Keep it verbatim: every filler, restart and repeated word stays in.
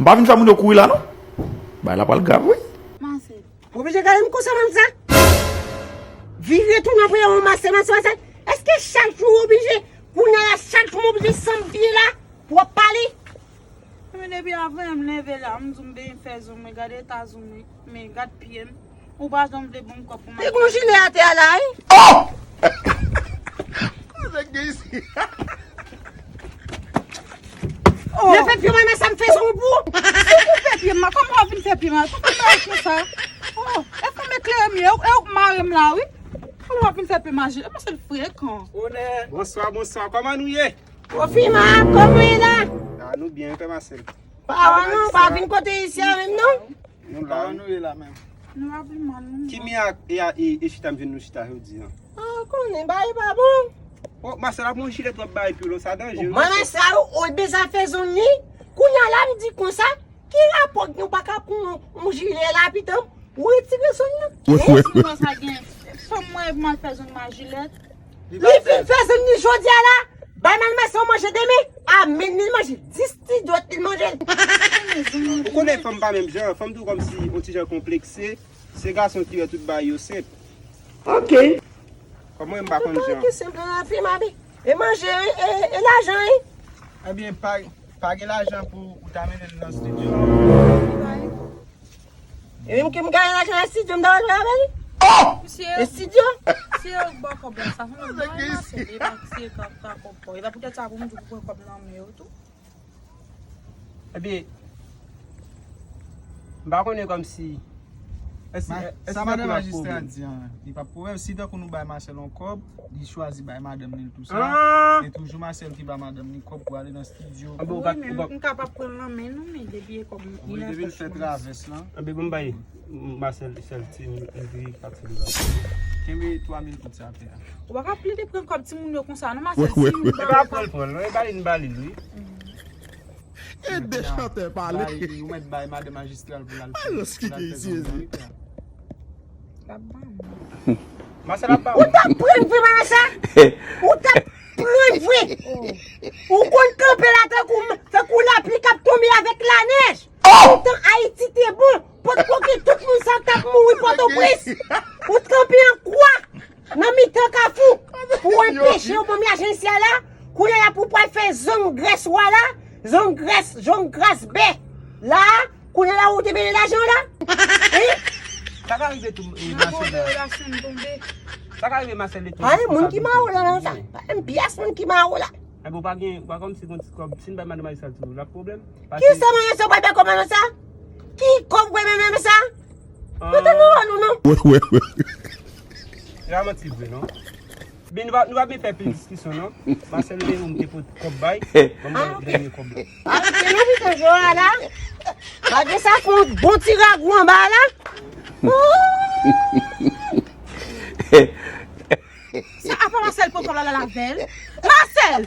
M pa vin fè moun yo kouri la non. Bagay la pral grav wi. Mansè. Ou oblije gade m konsa menm sa? Vire tounen pou yon mansè, mansè, mansè. Èske chak jou ou oblije, kounye a la, chak jou m oblije sanm vye la pou w ap pale? Men depi avan m leve la, m di w m benyen fè zong mwen, gade eta zong mwen, men gad pye m. Ou pa janm vle ban m kòb pou m. Li gon jile atè a la wi. Oh! Nèg gen isi. Oh. Lè fè pye mwen, men sa m fè zong pou. Si w koupe pye m, kòman w ap vin fè pye m? Kòman w ap fè sa? Oh, e fò m eklere m ye, e w k mare m la wi. Kòman w ap vin fè pye m a jile? Paske l frekan. Bonswa, bonswa. Kòman nou ye? Kofima, kòman w ye la? Ah, nou byen, pè Masèl. Pa wè nou, pa vin kote isi a menm non. Nou la, wi. Kòman nou ye la menm? Nou ap vin mal, nou. Ki mi a, e a, e, e chita m jwenn nou chita jodi a? Ah, konnen, bagay pa bon. Oh, Masèl ap yon jilèt w ap bay pye w, sa danje wi. Mwen, men sa yo, ou bezwen fè zong li. Kounye a la, m di konsa, ki rapò k gen, ou pa ka pran yon, yon jilè la, pitan, ou retire zong nan? Wi, wi, wi. Sa gen, fanm mwen, epi m al fè zong m a jilèt. Li fin fè zong li jodi a la. Bay manmzèl yon manje demen. A, men li manje. Dis ti dwèt li manje. Ou konnen fanm pa menm jan. Fanm tou kòmsi yon ti jan konplekse. Se gason ki wè tout bagay yo senp. Ok. Kòm mwen, m pa konn jan. Tout bagay ki senp nan lavi, mabi. E manje, e, e, e lajan, wi. Ebyen, pa, pa gen lajan pou ou ta mennen l nan estidyo. E menm ke m genyen lajan nan estidyo, m ta pral travay avè li. Oh! Misye, estidyo? Misye bò kòb la, sa fè mwen mwen se li pa misye ka ka kòb kò. E pa poutèt sa pou m di w pran kòb nan men yo tou. Ebyen, m pa konnen kòmsi. Èske, èske sa madan majistra di an, li pa pwoblèm. Si tankou nou bay Masèl yon kòb, li chwazi bay madanm li l tou sa. Ah! E toujou Masèl ki ba madanm li kòb pou ale nan estidyo. Wi, men m kapab pran l nan men nou, men depi e kòb m. Wi, depi l fè travès lan. Anben, bon, m bay Masèl sèl ti mil, epi pati li ba. Kenbe twa mil goud sa atè a. Ou pa ka plede pran kòb timoun yo konsa, non, Masèl, si nou ba. E pa pran l, pran l, non, e ba li, n ba li l, wi. Ede chantè pale. Ou mèt bay madan majistral pou l al fè. Ay, Jezi. Masèl ap ba ou. Ou t ap pran vre, mama sa? Ou t ap pran vre? Ou konn kanpe la tankou, tankou lapli k ap tonbe avèk lanèj. Lontan Ayiti te bon, potko ki tout moun sa t ap mouri Pòtoprens. Ou t kanpe an kwa nan mitan kafou pou anpeche yo ban m lajan isi a la. Kounye a la pou pral fè zong grès wa la, zong grès, zong gras bè. La, kounye a la ou te benyen lajan w la. Wi. Sa ka rive tou, e, Masèl la? Sa ka rive Masèl li tou. Ay, moun ki mare w la nan sa. Pa menm pyès moun ki mare w la. Ay, bon, pa gen, pa kòmsi gon ti kòb, si n bay madan majistral tou, l ap pwoblèm? Kisa manyen sa w pral bay kòb nan sa? Ki kòb w menm menm sa? Mwen te nan wòl ou non. Wè, wè, wè. E pa manti vre non. Bin, nou pa, nou pa byen fè pil diskisyon non. Masèl li menm te pot kòb bay. Ban mwen dènye kòb la. Ah, ok, nou pito jwe a la. Gade sa fè yon bon ti ragou anba la. Sa apa Masèl pran kòb la, l al avè l? Masèl!